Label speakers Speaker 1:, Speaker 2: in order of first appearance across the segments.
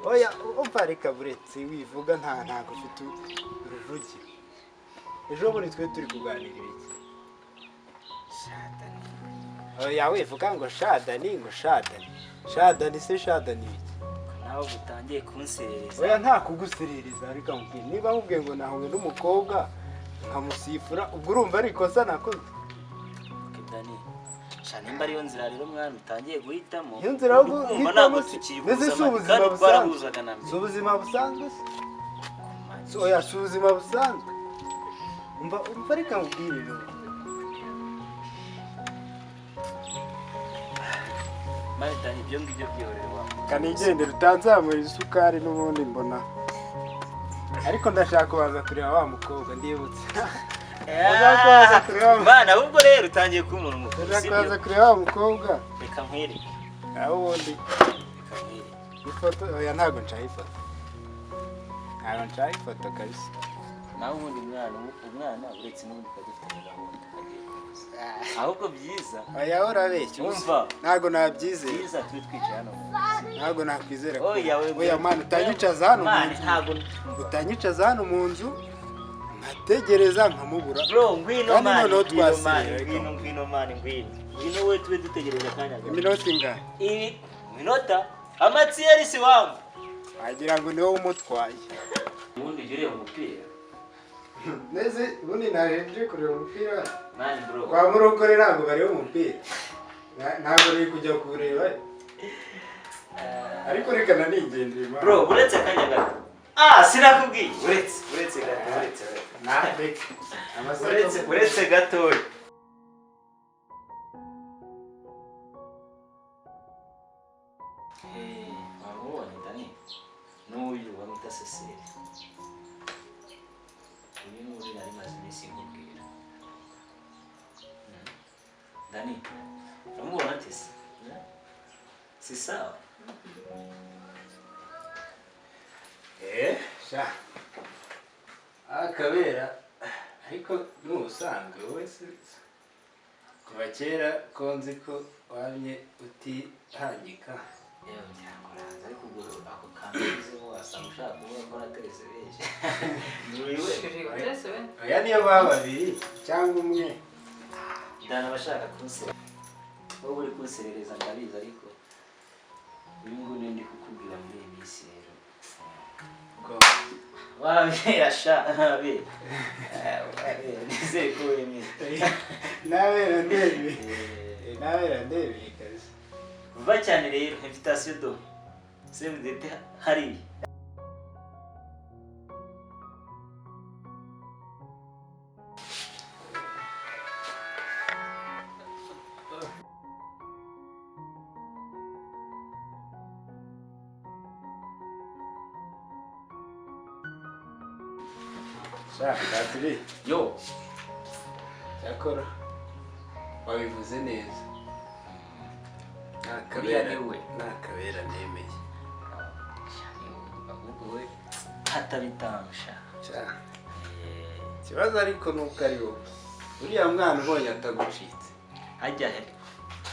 Speaker 1: Oya, umva, reka, buretse wivuga, ntabwo ufite uruvugiro. Ejo bundi twe turi kuganira ibiki? Shadani. Oya, wivuga ngo shadani, ngo shadani, shadani se, shadani ibiki?
Speaker 2: Nawe utangiye kunserereza.
Speaker 1: Oya, nta kuguserereza. Reka nkubwire, niba nkubwiye ngo nahuye n'umukobwa nkamusifura, ubwo urumva ari ikosa nakoze?
Speaker 2: Okay, Dani, sha, nimba ariyo nzira rero mwana utangiye guhitamo,
Speaker 1: Iyo nzira yo
Speaker 2: uri kumva
Speaker 1: guhitamo
Speaker 2: ntabwo
Speaker 1: se-
Speaker 2: tukiyihuza,
Speaker 1: mbese si
Speaker 2: man,
Speaker 1: ubuzima
Speaker 2: kandi
Speaker 1: busanzwe?
Speaker 2: twarahuzaga na mbere.
Speaker 1: Si ubuzima busanzwe se? Oya, si ubuzima busanzwe. Umva, umva, reka nkubwire rero.
Speaker 2: Man, Dani, ibyo ngibyo byihorere wa.
Speaker 1: Kanigendera, utanzamura isukari n'ubundi mbona, ariko ndashaka kubanza kureba wa mukobwa. Ndibutse, ndashaka kubanza kureba wa
Speaker 2: Mana, ahubwo rero utangiye kuba umuntu mukuru,
Speaker 1: ndashaka
Speaker 2: sibyo?
Speaker 1: kubanza kureba wa mukobwa.
Speaker 2: Reka nkwereke.
Speaker 1: Aho ubundi
Speaker 2: Reka nkwereke.
Speaker 1: ifoto? Oya, ntabwo nshaka ifoto, ntabwo nshaka ifoto kabisa.
Speaker 2: Nawe ubundi umwana uretse n'ubundi twari dufitanye gahunda agiye kuza, ahubwo byiza.
Speaker 1: Oya, urabeshya.
Speaker 2: Umva.
Speaker 1: Ntabwo nabyizera.
Speaker 2: Byiza tube twicaye hano mu nzu.
Speaker 1: Ntabwo nakwizera ko
Speaker 2: Oya, we.
Speaker 1: Oya man, utanyicaza hano mu
Speaker 2: Man,
Speaker 1: nzu.
Speaker 2: ntabwo.
Speaker 1: Utanyicaza hano mu nzu, nkategereza nkamubura.
Speaker 2: Bro, ngwino.
Speaker 1: Kandi
Speaker 2: Man,
Speaker 1: noneho
Speaker 2: ngwino man.
Speaker 1: twasirira, reka.
Speaker 2: Ngwino, ngwino man, ngwino, ngwino we, tube dutegereje akanya gato.
Speaker 1: Iminota ingahe?
Speaker 2: Ibi minota amatsiyeri si wangu.
Speaker 1: Wagira ngo ni wowe umutwaye.
Speaker 2: Ubundi ujya ureba umupira?
Speaker 1: Neze ubundi naje nje kureba umupira.
Speaker 2: Man, bro.
Speaker 1: Kwa murokore ntabwo bareba umupira. Ntabwo riri kujya kuwureba, ariko reka nanigendere, man.
Speaker 2: Bro, uretse akanya gato. Ah, sinakubwiye, uretse gato, uretse.
Speaker 1: Na reka. Amasaha.
Speaker 2: Uretse gatoya. Wamubonye Dani? N'uyu bamwita Cecile. Uyu ni uri nari maze iminsi nkubwira. Dani, uramubona ate se? Eh? Si sawa?
Speaker 1: Eh, sha. Akabera ariko n'ubusanzwe wowe kuva kera ko nzi ko wamye utihangika.
Speaker 2: Yewe, byakuranze, ariko ubwo ako kantu uziho wasanga ushaka kuvuga ko naterese benshi. Ni uyu we.
Speaker 1: Oya, niyo baba babiri cyangwa umwe.
Speaker 2: Dani aba ashaka kunsera. Wowe uri kunserereza, ndabizi, ariko uyu nguyu ndi kukubwira muri iyi minsi rero.
Speaker 1: Ko
Speaker 2: Wabera sha, wabera. Eh, wabera, nizere ko wemeye.
Speaker 1: Nabera ndebeye.
Speaker 2: Eh,
Speaker 1: Nabera ndebeye kabisa.
Speaker 2: Vuba cyane rero, invitation do save the date hariya.
Speaker 1: Sha Patri,
Speaker 2: Yo.
Speaker 1: Cyakora wabivuze neza.
Speaker 2: Uriya ni we.
Speaker 1: Nakabera nemeye.
Speaker 2: Ahubwo we hatabitanga.
Speaker 1: Sha, ikibazo ariko nuko ari wowe, uriya mwana ubonye atagucitse.
Speaker 2: Ajya he?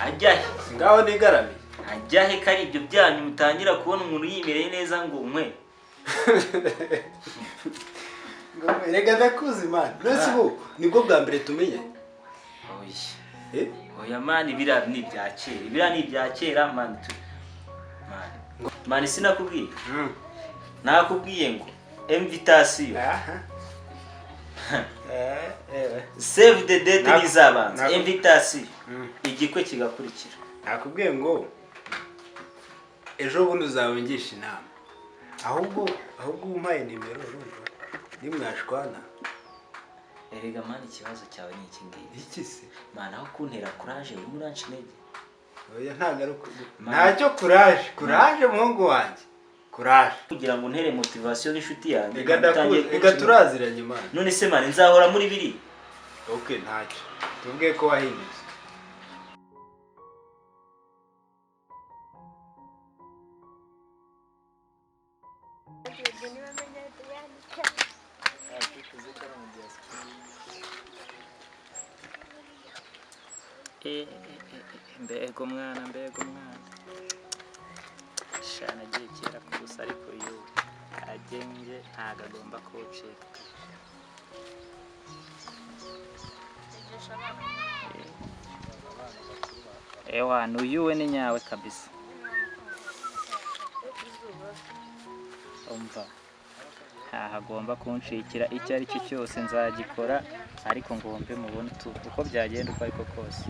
Speaker 2: Ajya he?
Speaker 1: Ngaho nigaramiye.
Speaker 2: Ajya he? Ko ari ibyo byanyu mutangira kubona umuntu yimereye neza ngo nkwe.
Speaker 1: Ngo reka, ndakuzi man, none ubu nibwo bwa mbere tumenye?
Speaker 2: Oya.
Speaker 1: Eh?
Speaker 2: Oya man, biriya ni ibya kera, biriya ni ibya kera man. Tu man, man, sinakubwiye? Nakubwiye ngo invitation.
Speaker 1: Aha. Eh, eh.
Speaker 2: Save the date nizabanza, invitation, igikwe kigakurikira.
Speaker 1: Nakubwiye ngo ejo bundi uzabungisha inama. Ahubwo umpaye nimero, urumva nimwashwana.
Speaker 2: Erega man, ikibazo cyawe ni iki ngiki.
Speaker 1: Iki se?
Speaker 2: Man, aho kuntera courage urimo uranca intege.
Speaker 1: Oya, ntabwo ari uko. Ntacyo, courage, courage, muhungu wanjye, courage.
Speaker 2: Kugira ngo untere motivation nk'inshuti yanjye,
Speaker 1: Reka
Speaker 2: man, utangiye
Speaker 1: ndakuzi, reka
Speaker 2: kunca intege.
Speaker 1: Turaziranye man.
Speaker 2: None se man, nzahora muri biri?
Speaker 1: Okay, ntacyo, tuvuge ko wahindutse.
Speaker 2: Mbega umwana, mbega umwana.
Speaker 3: Nagiye kera kubusa ariko uyu agenge ntago agomba kuwucika. Ewa n'uyu we ni nyawe kabisa. Umva ntahagomba kunshikira icyo ari cyo cyose nzagikora ariko ngombe mubone uko byagenda uko ariko kose.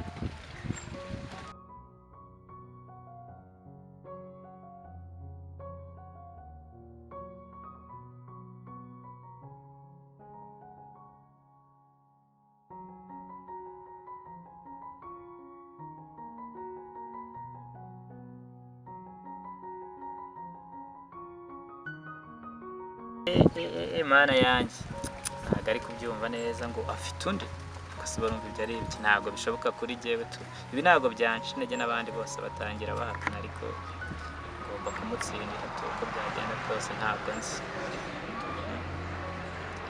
Speaker 3: Mana yanjye ntabwo ari kubyumva neza ngo afite undi gusa barumva ibyo ari ibiki ntabwo bishoboka kuri jyewe tu ibi ntabwo byanca intege n'abandi bose batangira bahakana ariko ngomba kumutsindira tu uko byagenda kose ntabwo nzi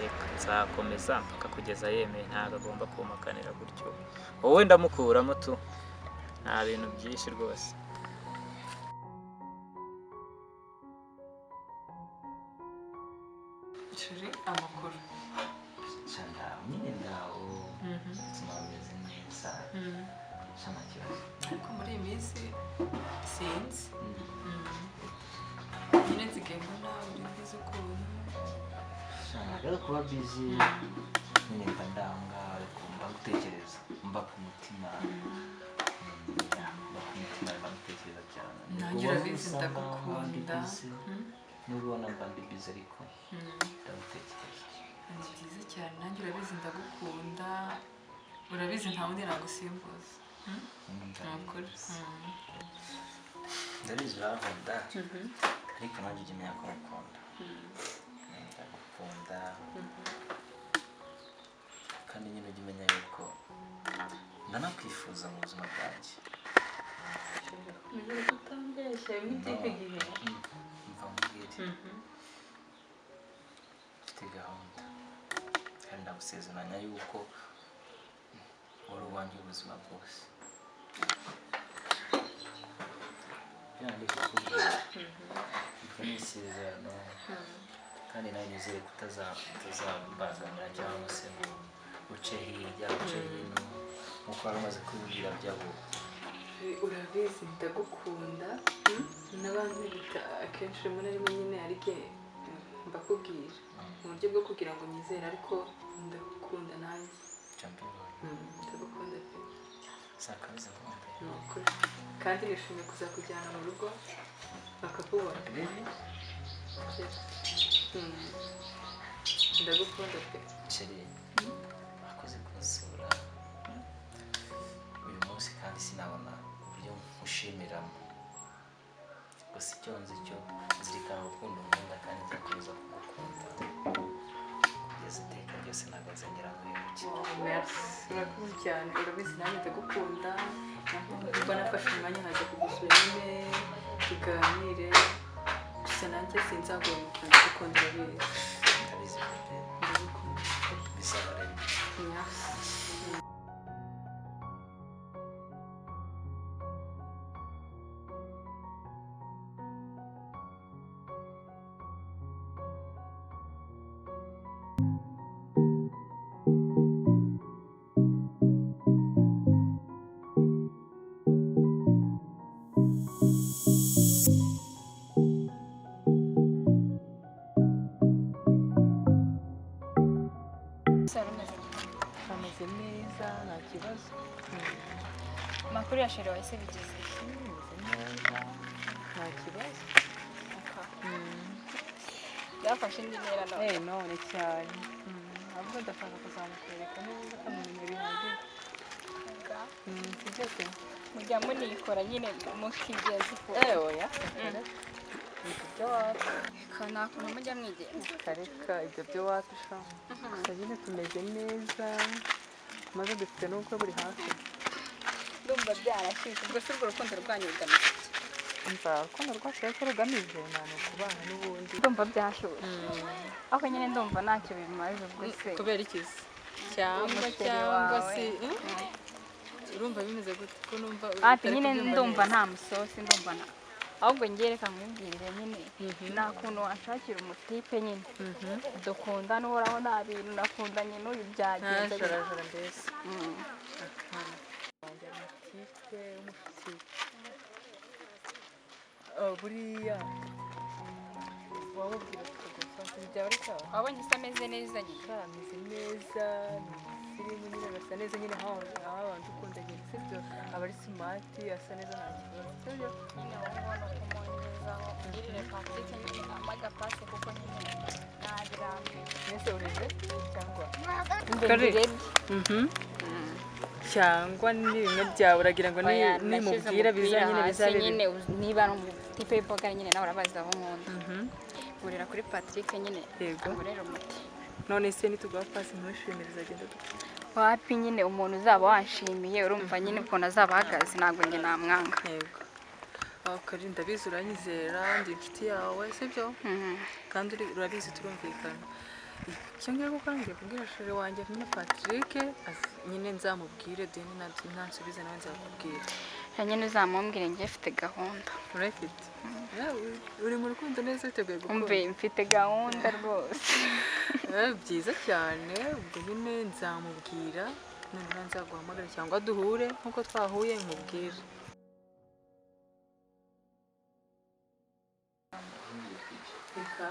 Speaker 3: reka nzakomeza mpaka kugeza yemeye ntabwo agomba kumakanira gutyo wowe ndamukuramo tu nta bintu byinshi rwose.
Speaker 4: Shuri amakuru.
Speaker 2: Ndaho nyine ndaho ubuzima bumeze neza nta kibazo
Speaker 4: Ariko muri iyi minsi sinzi nyine nsigaye mbona uri bizi ukuntu
Speaker 2: ntabwo ari kuba bizi nyine mba ndaho ngaho ariko mba gutekereza mba ku mutima mba ku mutima mba gutekereza cyane.
Speaker 4: Nanjye urabizi ndagukunda.
Speaker 2: Nubwo ubona mba ndi bizi ariko ndagutekereza.
Speaker 4: Ni byiza cyane nanjye urabizi ndagukunda urabizi nta wundi nagusimbuza. Nukuri.
Speaker 2: Ndabizi urankunda ariko nanjye ujya umenya ko ngukunda. Ndagukunda kandi nyine ujya umenya yuko ndanakwifuza mu buzima bwanjye.
Speaker 4: Nizere ko utambeshya bimwe by'icyo gihe.
Speaker 2: Mva nkubwire mfite gahunda kandi ndagusezeranya yuko uri uwanjye ubuzima bwose. Ndi kukubwira ibyo ni isezerano kandi nawe nizere ko utazambangamira cyangwa se ngo uce hirya uce hino nk'uko wari umaze kubibwira byabo.
Speaker 4: Urabizi ndagukunda n'abandi bita akenshi rimwe na rimwe nyine ariko mbakubwira mu buryo bwo kugira ngo nyizere ariko ndagukunda nanjye. Ndagukunda pe.
Speaker 2: Sakabiza nkumbe.
Speaker 4: Ni ukuri kandi nishimiye kuzakujyana mu rugo bakakubona. Ndagukunda pe.
Speaker 2: Chérie, wakoze kunsura uyu munsi kandi sinabona uburyo nkushimiramo gusa icyo nzi cyo nzirikana urukundo nkunda kandi nzakomeza kugukunda kugeza iteka ryose ntabwo nzongera nguhemukira.
Speaker 4: Merci, urakoze cyane urabizi nanjye ndagukunda kuba nafashe umwanya nkaza kugusura nyine tuganire gusa nanjye sinzaguhemukira ndagukunda urabizi.
Speaker 2: Ndabizi pe.
Speaker 4: Ndagukunda.
Speaker 2: Bizahora
Speaker 4: Merci. Ameze neza nta kibazo.
Speaker 5: Amakuru ya Chérie wahise bigeze
Speaker 4: Ameze neza nta kibazo.
Speaker 5: Byafashe indi ntera none.
Speaker 4: None cyane ahubwo ndashaka kuzamukwereka n'ubundi akamenya bihagije. Sibyo se?
Speaker 5: Mujya munikora nyine mukigenza uko.
Speaker 4: Oya ibyo byo wapi
Speaker 5: Reka nta kuntu mujya mwigenza.
Speaker 4: Reka ibyo byo wapi sha gusa nyine tumeze neza maze dufite n'ubukwe buri hafi.
Speaker 5: Ndumva byarashyushye ubwo si urwo rukundo rwanyu rugamije iki?
Speaker 4: Umva urukundo rwacu ariko rugamije ni ukubana n'ubundi.
Speaker 5: Ndumva byashyushye ariko nyine ndumva ntacyo bimaze ubwo se.
Speaker 4: Kubera iki se? Cyangwa se urumva bimeze gute ko numva
Speaker 5: ati nyine ndumva nta musosi ndumva Ahubwo ngiye reka nkwibwirire nyine nta kuntu wanshakira umutipe nyine dukundana uhoraho nta bintu nakundanye n'uyu byagenze bite.
Speaker 4: Ntajorajora mbese. Wanjye umutipe w'umushuti. Buriya wamubwira tukagufasha byaba ari sawa.
Speaker 5: Wabonye isa ameze neza nyine.
Speaker 4: Ameze neza, ni umusirimu nyine, arasa neza nyine aho abantu ukundanye, sibyo? Aba ari smart, asa neza nta kibazo, sibyo?
Speaker 5: Nyine wowe ubona kumwongezaho ugirire Patrick nyine amagapasi kuko nyine nabirambiwe.
Speaker 4: Mbese ureze cyangwa
Speaker 5: Mbe ndirebye.
Speaker 4: Cyangwa ni bimwe byawe uragira ngo
Speaker 5: Oya, nashyize
Speaker 4: nimubwira
Speaker 5: umupira
Speaker 4: biza nyine
Speaker 5: hasi
Speaker 4: bizabe
Speaker 5: nyine niba ari umutipe w'imboga nyine nawe urabazi aho nkunda. Ngurira kuri Patrick nyine
Speaker 4: Yego.
Speaker 5: angurira umuti.
Speaker 4: None se nituguha pasi ntushimire bizagenda gute?
Speaker 5: Wapi nyine umuntu uzaba wanshimiye urumva nyine ukuntu azaba ahagaze ntabwo njye namwanga.
Speaker 4: Yego. Kari ndabizi uranyizera ndi inshuti yawe, sibyo? Kandi urabizi turumvikana. Icyo ngiye gukora ngiye kubwira chéri wanjye nyine Patrick nyine nzamubwire deni nansubize nawe nzakubwira.
Speaker 5: Nyine uzamumbwire ngiye mfite gahunda.
Speaker 4: Urayifite? Uri mu rukundo neza witeguye gukunda?
Speaker 5: Umve mfite gahunda rwose.
Speaker 4: Byiza cyane ubwo nyine nzamubwira noneho nzaguhamagara cyangwa duhure nkuko twahuye nkubwire. Reka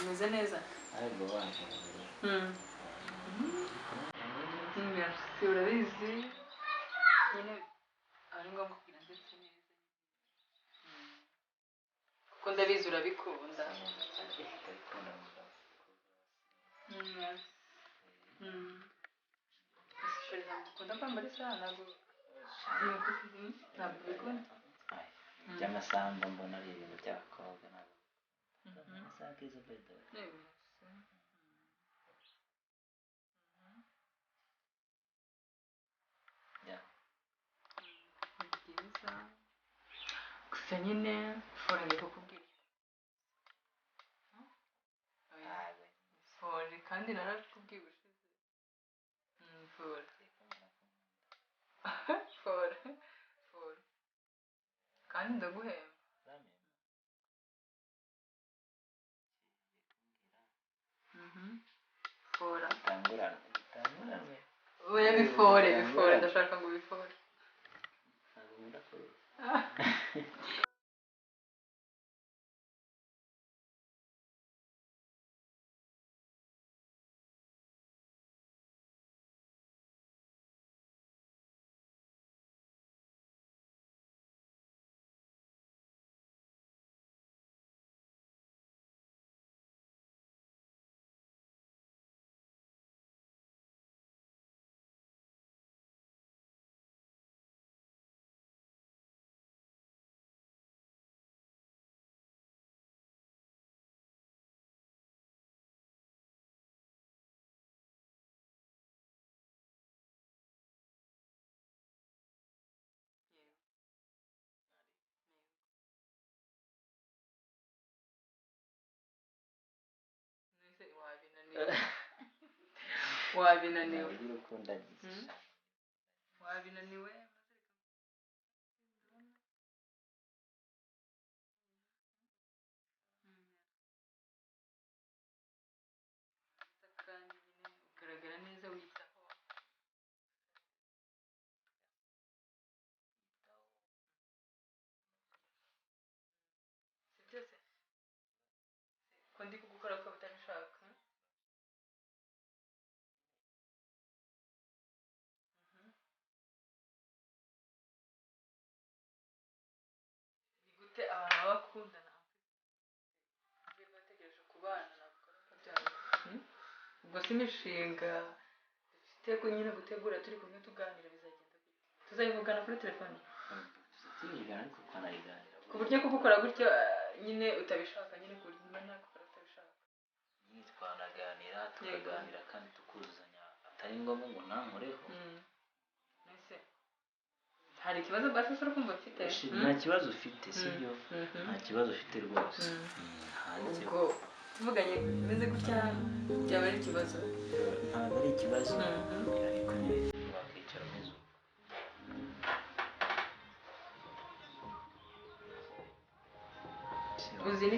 Speaker 4: umeze neza.
Speaker 2: Ariko waje.
Speaker 4: Merci, urabizi nyine ari ngombwa kugira ndetse neza kuko ndabizi urabikunda. Ntabwo ukunda kwambara isaha ntabwo ntabwo ubikunda.
Speaker 2: By'amasambu mbona ari ibintu by'abakobwa ntabwo. Amasaha keza by the way. Yeah.
Speaker 4: Ni byiza gusa nyine fora ngiye kukubwira. Fora kandi narakubwiye ubushize. Fora fora fora kandi ndaguhemba. Fora.
Speaker 2: Tanguranwe.
Speaker 4: Oya bifore bifore ndashaka ngo bifore.
Speaker 2: Ntabwo nkunda kubeshya.
Speaker 4: Wabinaniwe.
Speaker 2: Ugira ukunda.
Speaker 4: Wabinaniwe. Kandi nyine ugaragara neza witaho. Si byose ko ndi kugukora ko utabishaka. Ni gute abantu baba bakundana bategereje kubana nabikora uko byaba. Ubwo si imishinga dufite ko nyine gutegura turi kumwe tuganira bizagenda gute? Tuzabivugana kuri telefone
Speaker 2: Tubivugana ariko twanabiganira.
Speaker 4: ku buryo kubukora gutyo nyine utabishaka nyine ku buryo ntakora utabishaka.
Speaker 2: Nyine twanaganira tukaganira kandi tukuzuzanya atari ngombwa ngo nankoreho.
Speaker 4: Mbese hari ikibazo basi ushobora kumva mfite?
Speaker 2: Nta kibazo ufite sibyo? Nta kibazo ufite rwose.
Speaker 4: Ubwo tuvuganye bimeze gutya byaba ari ikibazo?
Speaker 2: Ntabwo ari ikibazo ariko nyine wakicara umeze uko.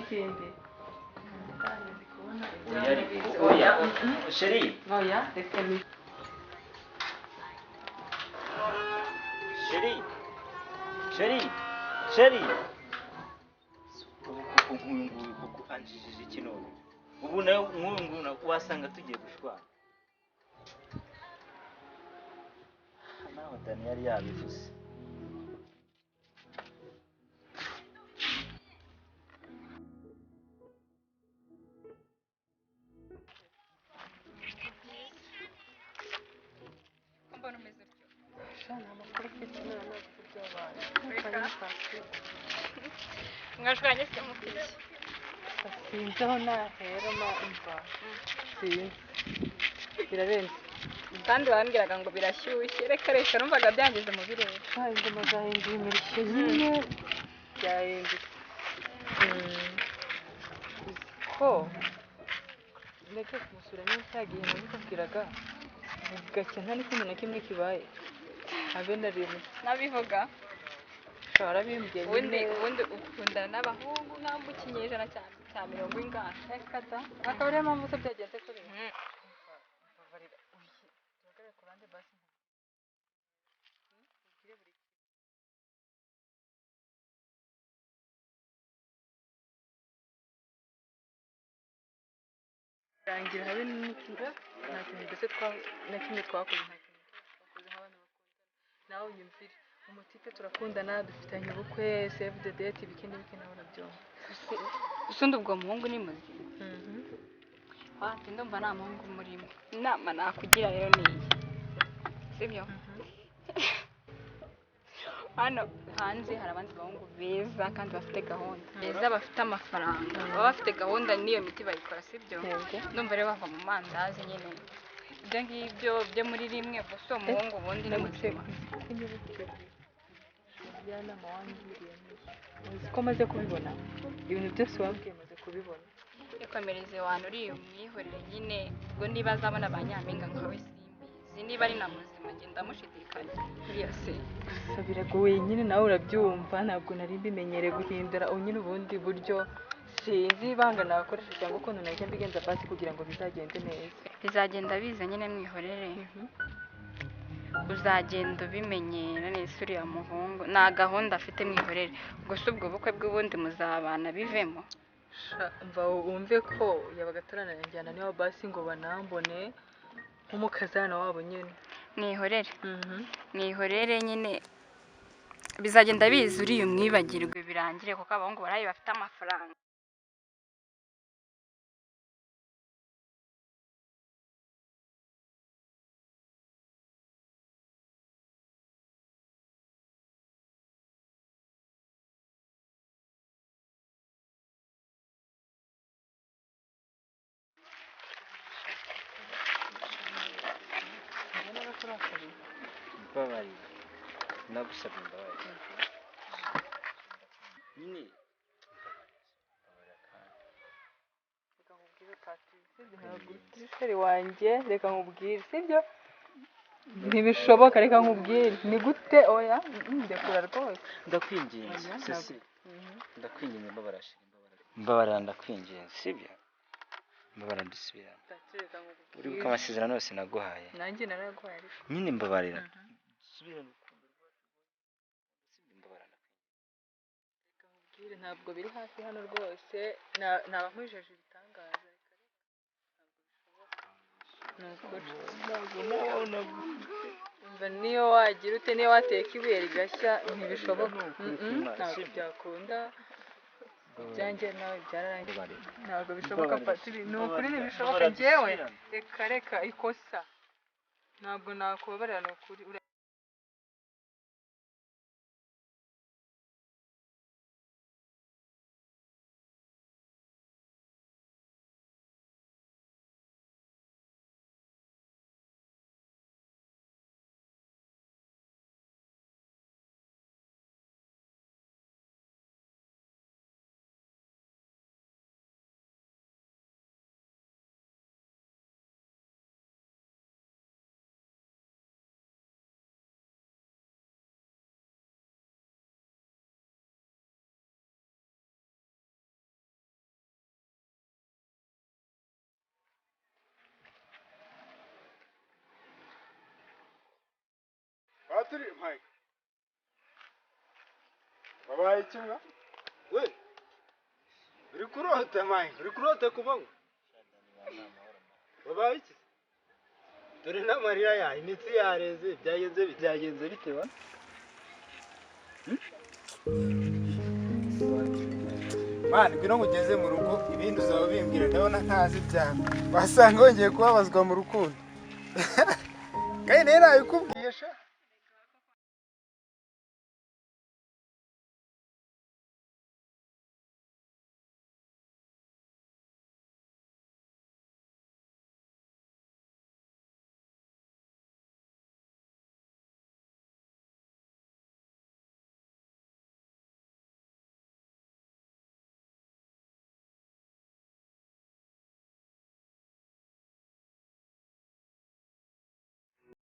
Speaker 4: n'ikindi.
Speaker 2: Oya ariko oya sheri.
Speaker 4: Oya reka ni
Speaker 2: Sheri, sheri, sheri. Ubu koko nk'uyu nguyu koko anjijije iki none? Ubu nawe nk'uyu nguyu wasanga tugiye gushwana. Nawe Dani yari yabivuze.
Speaker 5: Mbona umeze utyo?
Speaker 4: Nta makuru mfite nta byabaye.
Speaker 5: Mwashwanye se mufite?
Speaker 4: Sinzi aho nahera ma umva. Sinzi. Birarenze.
Speaker 5: Kandi bambwiraga ngo birashyushye, reka reka numvaga byangeze mu birere.
Speaker 4: Ingoma zahinduye imirishyo nyine byahindutse. Ko ndetse kumusura niba cyagiye nabikubwiraga gake nta n'ikintu na kimwe kibaye habe na rimwe.
Speaker 5: Nabivuga.
Speaker 4: Ushobora bimbwiye
Speaker 5: Ubundi ubundi ukundana n'abahungu nk'aho mu kinyejana cya mirongo ingahe.
Speaker 4: Reka da akaba ariyo mpamvu se byagenze kuri mbabarira uhagarare ku ruhande basi nkubwire buri rangira habe n'ikintu nta kintu mbese na kimwe twakoze nta kintu twakoze nk'abantu bakundana nawe unyumvire umutipe turakundana dufitanye ubukwe save the date ibiki n'ibiki nawe urabyumva.
Speaker 5: Usundi ubwo muhungu ni muzima? Wapi, ndumva nta muhungu murimo. Inama nakugira rero ni iyi, sibyo? Hano hanze hari abandi bahungu beza kandi bafite gahunda, beza bafite amafaranga, baba bafite gahunda n'iyo miti bayikora, sibyo? Ndumva rero bava mu mandazi nyine ibyo ngibyo byo muri rimwe gusa. Uwo muhungu ubundi ni muzima?
Speaker 4: Njyanama wangiriye uzi ko maze kubibona ibintu byose wambwiye maze kubibona.
Speaker 5: Ikomereze wantu uriya umwihorere nyine, ubwo niba azabona ba nyampinga nkawe simbizi, niba ari na muzima ngenda ndamushidikanya uriya se.
Speaker 4: Gusa biragoye nyine nawe urabyumva ntabwo nari mbimenyereye guhindura nyine ubundi buryo sinzi ibanga nakoresha cyangwa ukuntu najya mbigenza basi kugira ngo bizagende neza.
Speaker 5: Bizagenda biza nyine mwihorere, uzagenda ubimenyera neza. Uriya muhungu nta gahunda afite, mwihorere. Gusa ubwo bukwe bw'ubundi muzabana bivemo.
Speaker 4: Mva wumve ko yabaga atarananjyana niba basi ngo banambone nk'umukazana wabo nyine.
Speaker 5: Mwihorere, mwihorere nyine bizagenda biza, uriya umwibagirwe birangire kuko abahungu barayi bafite amafaranga.
Speaker 2: Mbabarira, nagusabye imbabazi nyine, mbabarira kandi.
Speaker 4: Reka nkubwire Patrick, ntabwo uri sheri wanjye, reka nkubwire sibyo ntibishoboka, reka nkubwire ni gute oya ndekura rwose.
Speaker 2: Ndakwinginze Ceci, ndakwinginze mbabarira sheri, mbabarira, mbabarira ndakwinginze sibyo, mbabarira dusubirane.
Speaker 4: Patrick, reka nkubwire.
Speaker 2: Uribuka amasezerano yose naguhaye?
Speaker 4: Nanjye naraguhaye ariko.
Speaker 2: Nyine mbabarira dusubirane urukundo rwacu sibyo, mbabarira ndakwinginze.
Speaker 4: Reka nkubwire ntabwo biri hafi hano rwose naba nkwijeje ibitangaza, reka reka ntabwo bishoboka ni ukuri. Umva niyo wagira ute niyo wateka ibuye rigashya ntibishoboka. Ntabwo byakunda ibyanjye nawe byararangiye.
Speaker 2: Mbabarira.
Speaker 4: Ntabwo bishoboka
Speaker 2: Mbabarira.
Speaker 4: Patiri ni ukuri ntibishoboka
Speaker 2: Mbabarira,
Speaker 4: njyewe
Speaker 2: dusubirane.
Speaker 4: reka reka ikosa ntabwo nakubabarira ni ukuri.
Speaker 1: Turi Mike, wabaye iki mwa? We, uri kurota Mike, uri kurota ku manywa. Wabaye iki? Dore n'amarira ya imitsi yareze. Byagenze bite? Byagenze bite wa? Mwana, ngwino ngugeze mu rugo, ibindi uzaba ubimbwira. Ndabona ntazi ibyawe, wasanga wongeye kubabazwa mu rukundo, kandi nayo nabikubwiye.